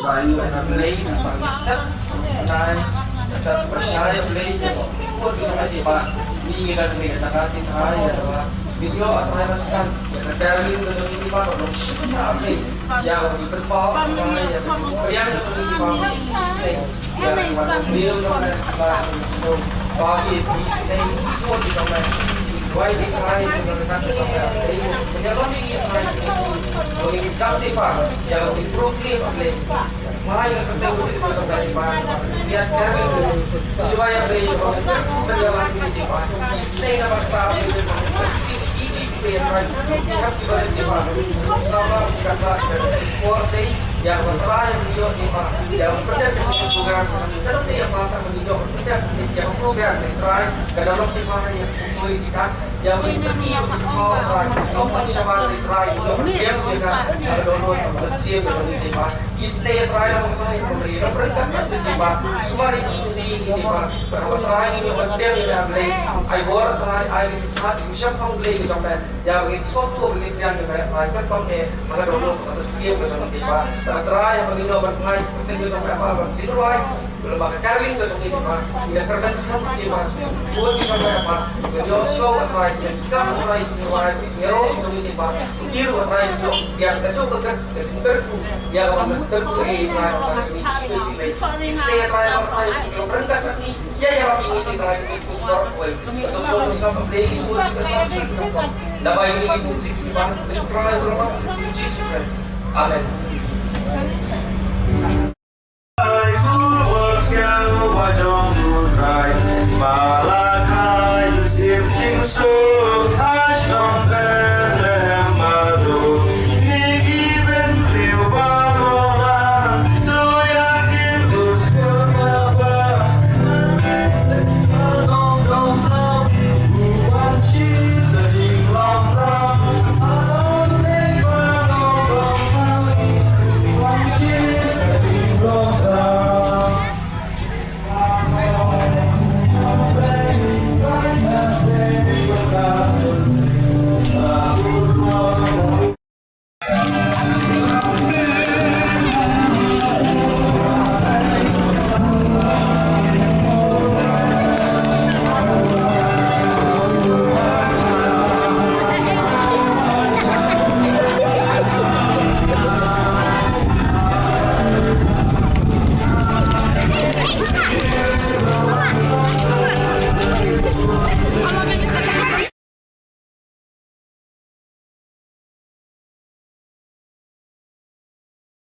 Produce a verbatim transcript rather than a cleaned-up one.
Ba ïoh na Blei, ba ngi sep, nai, sep pyrshah ïa Blei, pun ki samai ki ba, ngi ngi da Blei, sa ka ti thai, ïa ba, ngi ïoh a thai ban san, ïa ka Carolyn ka jong ngi ba, ba shim na Blei, ïa ba ngi pynpaw, ïa ba ngi pynpaw, ïa ka jong ngi ba, sei, ïa ba ngi pynpaw, ïa ba ngi pynpaw, ba ngi pynpaw, ïa ba ngi pynpaw, Amen.